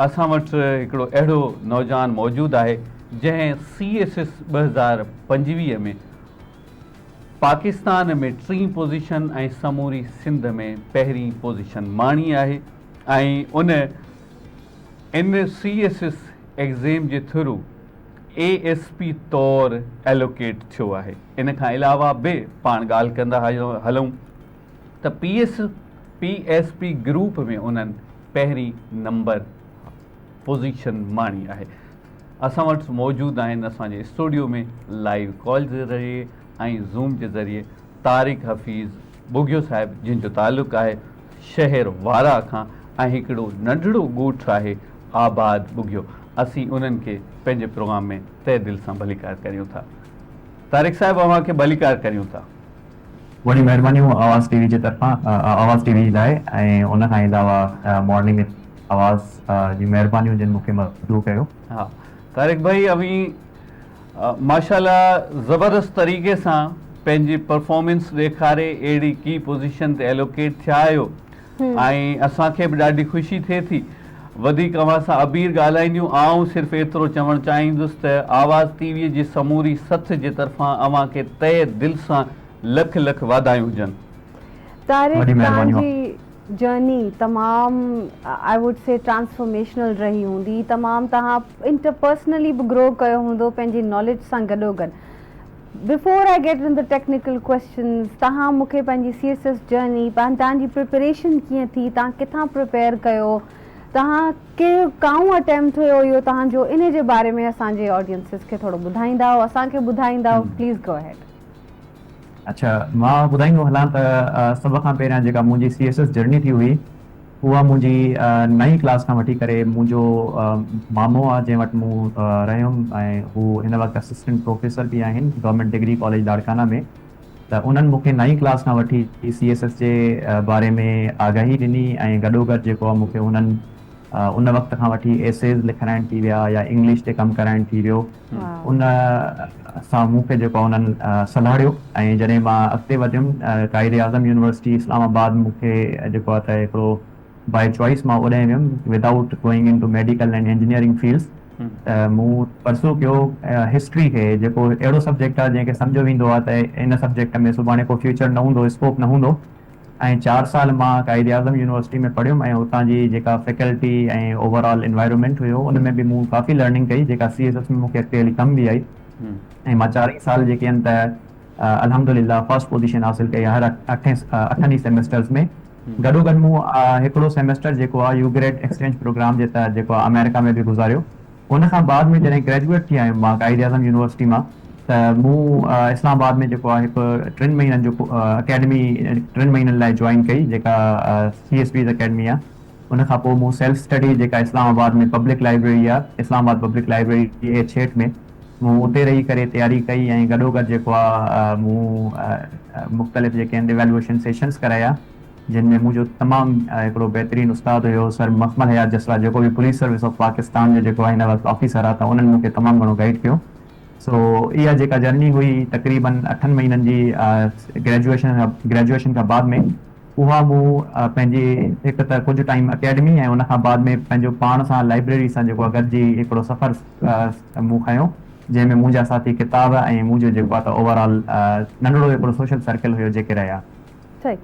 اسان وٽ هڪڙو اهڙو نوجوان موجود آهي جنهن سي ايس ايس 2025 ۾ پاڪستان ۾ ٽين پوزيشن ۽ سموري سنڌ ۾ پهرين پوزيشن ماڻي آهي ۽ ان ان سي ايس ايس ايگزيم جي ٿرو اي ايس پي طور ايلوڪيٽ ٿيو آهي. ان کان علاوه به پاڻ ڳالهه ڪندا هلون ته P S P S P group ۾ انهن پهرين نمبر پوزيشن ماڻي آهي. اسان وٽ موجود آهن اسان جي اسٽوڊيو ۾ لائيو ڪال جي ذريعي ۽ زوم جي ذريعي طارق حفيظ ٻگهيو صاحب جن جو تعلق آهي شهر وارا کان ۽ هڪڙو ننڍڙو ڳوٺ آهي آباد ٻگهيو اسين انهن کي پنهنجي پروگرام ۾ تهه دل سان ڀليڪار ڪريون ٿا. طارق صاحب اوهان کي ڀليڪار ڪريون ٿا. وڏيون مهربانيون آواز ٽي وي جي طرفان آواز ٽي وي لاء ۽ ان کان علاوه مارننگ وٿ آواز جون مهربانيون جن مون کي مدعو ڪيو. ها طارق ڀائي اوهين ماشاءالله زبردست طريقي سان پنهنجي پرفارمنس ڏيکاري اهڙي ڪي پوزيشن تي ايلوڪيٽ ٿيا آهيو ۽ اسان کي به ڏاڍي خوشي ٿئي ٿي. وڌيڪ اوهان سان عبير ڳالهائينديون. آئون صرف ايترو چوڻ چاهيندس ته آواز ٽي وي جي سموري سٿ جي طرفان اوهان کي تهه دل سان لک لک واڌايون هجن. طارق وڏي توهان مهرباني. جي جرني تمام I would see ٽرانسفارميشنل رهي هوندي تمام توهان انٽر پرسنلي به گرو ڪيو هوندو پنهنجي ناليج سان گڏوگڏ. Before I get in the technical questions توهان مون کي پنهنجي سي ايس ايس جرني توهان جي پريپريشن ڪيئن ٿي توهان ڪٿان پريپيئر ڪيو توهان ڪهڙو ڪائون اٽيمپٽ هيو اهو توهان جو انهي جي باري ۾ اسان جي آڊينسز کي ٿورو ٻڌائيندائو اسان کي ٻڌائيندائو پليز گو اهيڊ. اڇا مان ٻڌائيندو هلان ته سڀ کان پهريان جيڪا منهنجي سي ايس ايس جرني ٿي هئي اها منهنجي نائين ڪلاس کان وٺي ڪري منهنجو مامو آ جنهن وٽ مون رهيم ۽ هو هن وقت اسسٽنٽ پروفيسر به آهن گورنمينٽ ڊگري ڪاليج لاڙڪانا ۾ ته انهن مون کي نائين ڪلاس کان وٺي سي ايس ايس جي باري ۾ آگاهي ڏني ۽ گڏوگڏ جيڪو آ مون کي انهن ان وقت کان وٺي ايسيز لکرائڻ ٿي ويا يا انگلش تي ڪم ڪرائڻ ٿي ويو ان سان مون کي جيڪو انهن سلهاڙيو ۽ جڏهن مان اڳتي وڌيم قائد اعظم يونيورسٽي اسلام آباد مون کي جيڪو آهي ته هڪڙو باء چوائس مان اوڏانهن ويم without going into medical and engineering fields ته مون پرسو ڪيو هسٽري کي جيڪو اهڙو سبجيڪٽ آهي جنهن کي سمجهيو ويندو آهي ته ان سبجيڪٽ ۾ سڀاڻي ڪو فيوچر نه هوندو اسڪوپ نه هوندو ۽ چار سال مان قائد اعظم يونيورسٽي ۾ پڙهيم ۽ اتان جي جيڪا فيڪلٽي ۽ اوور آل انوائرومينٽ هيو ان ۾ به مون ڪافي لرننگ ڪئي جيڪا سي ايس ايس ۾ مون کي اڳتي هلي ڪم به آئي ۽ مان چارئي سال جيڪي آهن ته الحمد لله فرسٽ پوزيشن حاصل ڪئي هر اٺين اٺن ئي سيمسٽرز ۾ گڏو گڏ مون هڪڙو سيمسٽر جيڪو آهي يو گريڊ ايڪسچينج پروگرام جي تحت جيڪو آهي آمريڪا ۾ به گذاريو ان کان بعد ۾ جڏهن گريجوئيٽ ٿي آيم مان قائد اعظم يونيورسٽي مان ته مون اسلام آباد ۾ جيڪو آهي هڪ ٽن مهينن جو اڪيڊمي ٽن مهينن لاء جوائن ڪئي جيڪا سي ايس پيز اڪيڊمي آهي ان کان پوء مون سيلف اسٽڊي جيڪا اسلام آباد ۾ پبلڪ لائبريري آهي اسلام آباد پبلڪ لائبريري ايڇ ايٽ ۾ مون اتي رهي ڪري تياري ڪئي ۽ گڏوگڏ جيڪو آهي مون مختلف جيڪي آهن ايويلوئيشن سيشنز ڪرايا جن ۾ منهنجو تمام هڪڙو بهترين استاد هيو سر مخمل حيات جسرا جيڪو به پوليس سروس آف پاڪستان جو جيڪو هن وقت آفيسر آهي ته انهن مون کي تمام گهڻو گائيڊ ڪيو سو اها جيڪا جرني هئي تقريبن اٺن مهينن جي گريجوئيشن گريجوئيشن کان بعد ۾ اها مون پنهنجي هڪ ته ڪجهه ٽائيم اڪيڊمي ۽ ان کان بعد ۾ پنهنجو پاڻ سان لائبريري سان جيڪو آهي گڏجي هڪڙو سفر مون کنيو جنهن ۾ منهنجا ساٿي ڪتاب ۽ منهنجو جيڪو آهي ته اوور آل ننڍڙو هڪڙو سوشل سرڪل هيو جيڪي رهيا. صحيح.